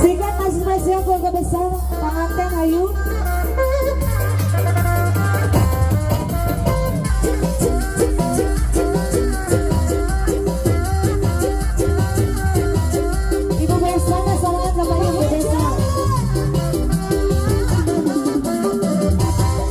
Sikat masih spesial keluarga besar pengantin ayu. Ibu Besan, salam sama Ibu Besan.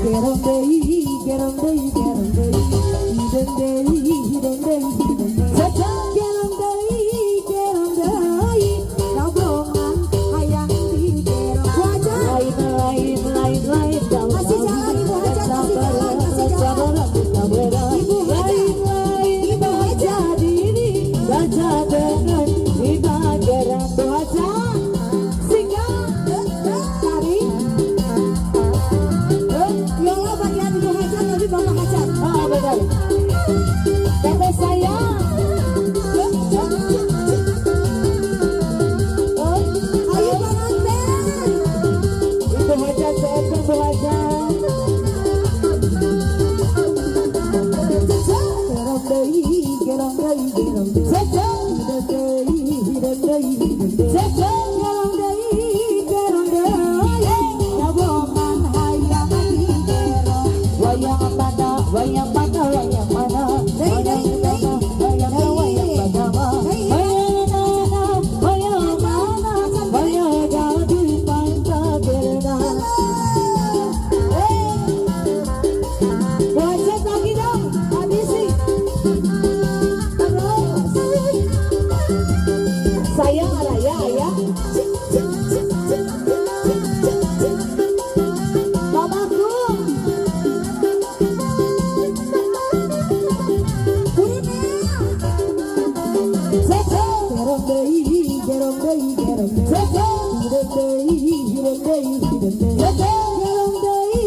Gerong deui, gerong deui, gerong deui, hideung deui, hideung deui, hideung deui. Cecek gerong deui, gerong deui, kabongan hayang digerong. Bu Hajat. Lain, lain, lain, lain, jauh. Masih jalan, Ibu Hajat, masih jalan, masih jalan. Ibu Hajat. Lain, lain, Ibu Hajat. Diri, baca dengan dibageran. Bu Hajat. Singgah, Tarik. Yola bagian Ibu Hajat, tapi Bapak Hajat. Ah, betul. Teteh sayang. Oh, Ayo pengantin. Ibu Hajat, seekor Bu Hajat. Gerong deui, gerong deui, gerong deui. Cecek, hideung deui, hideung deui, hideung deui. Cecek, gerong deui, gerong deui. Kabongan hayang digerong. Wayang mana, wayang mana, wayang mana. Deui, deui, deui. Wayang Deui. wayang padama. Deui. Wayang mana, wayang mana, wayang jadi pancagerna. Eh, Bu Hajat lagi dong, habisi. Terus. Sayang araya ayah. Mamaku. Buruna. Cecek, gerong deui, gerong deui, gerong deui. Cecek, hideung deui, hideung deui, hideung deui. Cecek, gerong deui,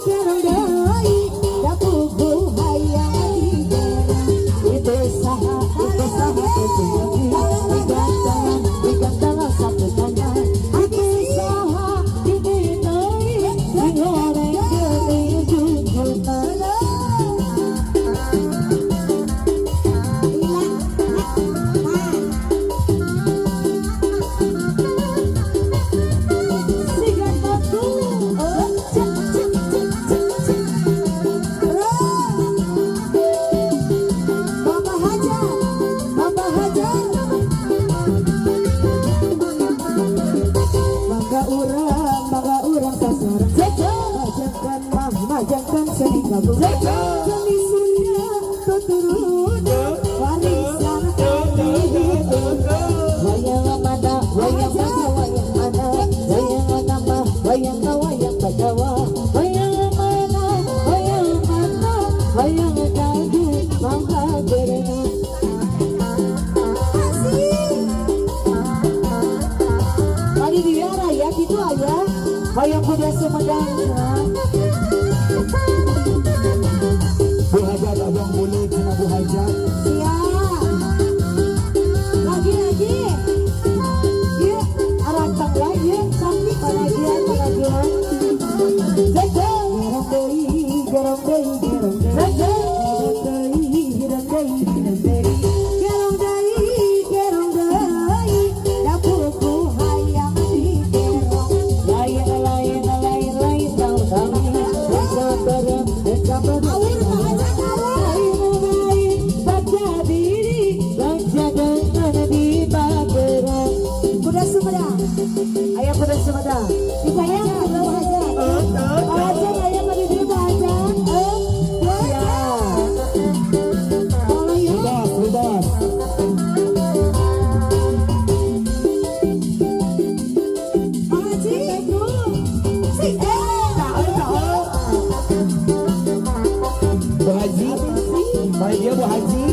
gerong deui. Dapugu hayang digerong. Itu saha, itu saha, itu deui. Digantangan, digantangan satu tangan. Itu saha, ini deui. Digoreng geuning jujuna. Sigan batu. Oh, cek, cek, cek, cek, cek. Terus. Bapak Hajar, Bapak Hajar. Mangga urang sasarang. Majangkan mah, majangkan seni kagung. Seni Sunda keturunan warisan Wayang mana, wayang mana, wayang mana, wayang mana mah, wayang wayang bagawa. Wayang mana, wayang mana, wayang dagi mangga gerna. Asik. Tadi dia raya gitu ayah. Wayang kuda Sumedang. Bu Hajat abang boleh kena Bu Hajat. Siap. Lagi lagi. Iya, arantang lagi, Cantik, panagian, cantik, panagian. Cecek, gerong deui, gerong deui, gerong deui. Cecek, gerong deui, gerong deui, gerong deui. Gerong deui, gerong deui, dapuku hayang digerong. Lain, lain, lain, lain, tahu kami. Sabarang, sabarang. Awur Pak Hajat, awur. Lain, lain, baca diri, baca dengan di bageran. Kuda Sumedang. Ayah kuda Sumedang. Ibu Hajat, Ibu Hajat. Pak Hajat, ayah pada diri Pak Hajat. Bu Hajat. Tolong ya. Bebas, bebas. Pak Haji. Sing. Bu Haji. Baik dia Bu Haji.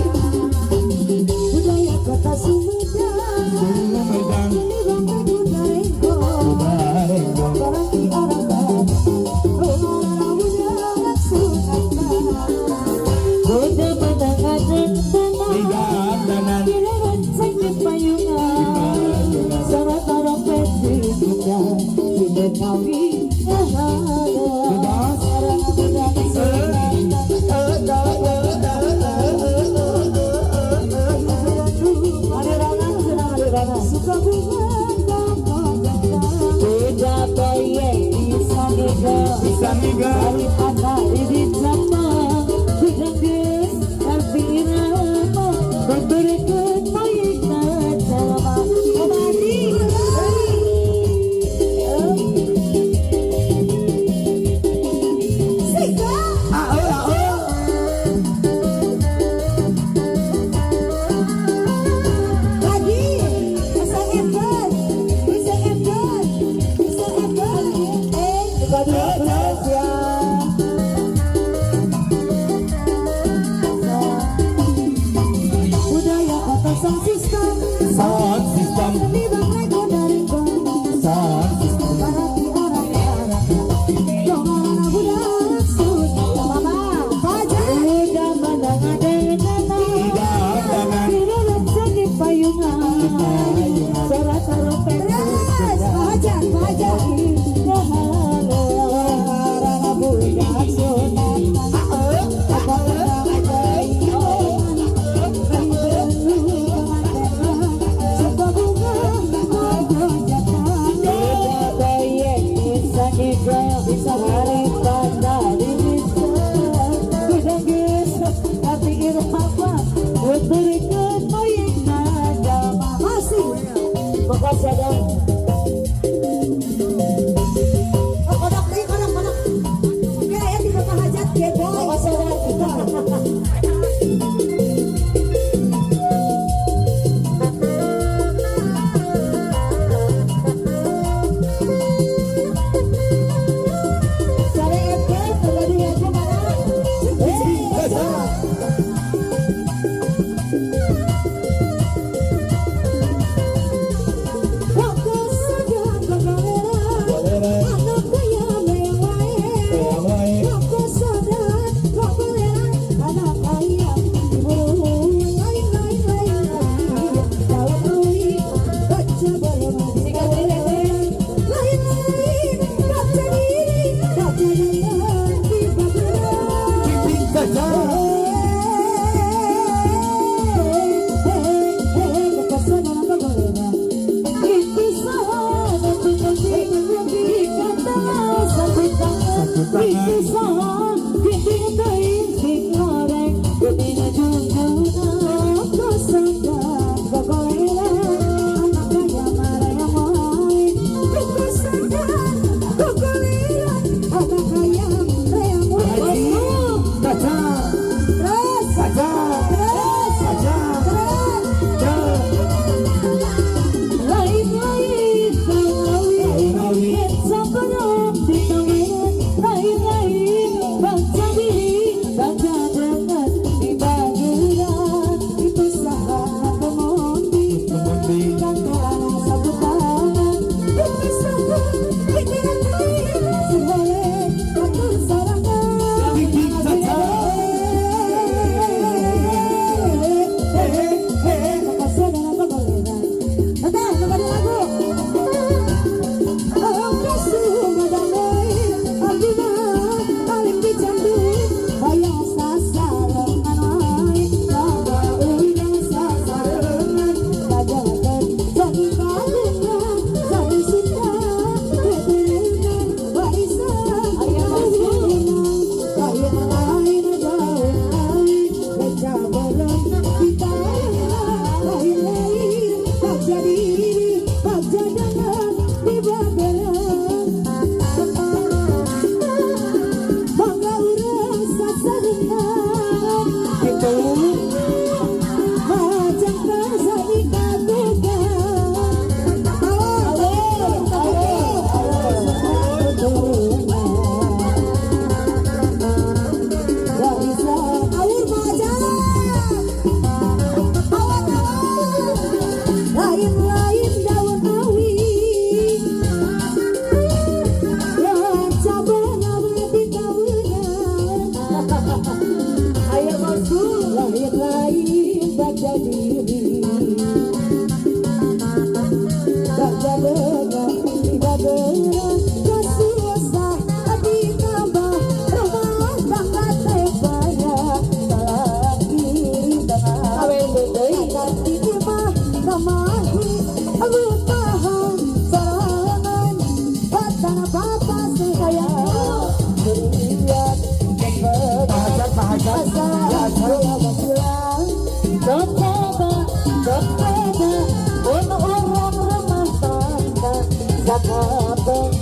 Budaya kota Sumedang. Sumedang. Ini bangga kuda renggong. Kuda renggong. Barang orang barat. Orang muda sunatan. Kuda menangan tanah. Digandanan. Giliran sakit payungan. Syarat trompet di kuda. Sinden ngawi Bebas. Orang muda sunatan. Sound system. Sound system. Sakapeng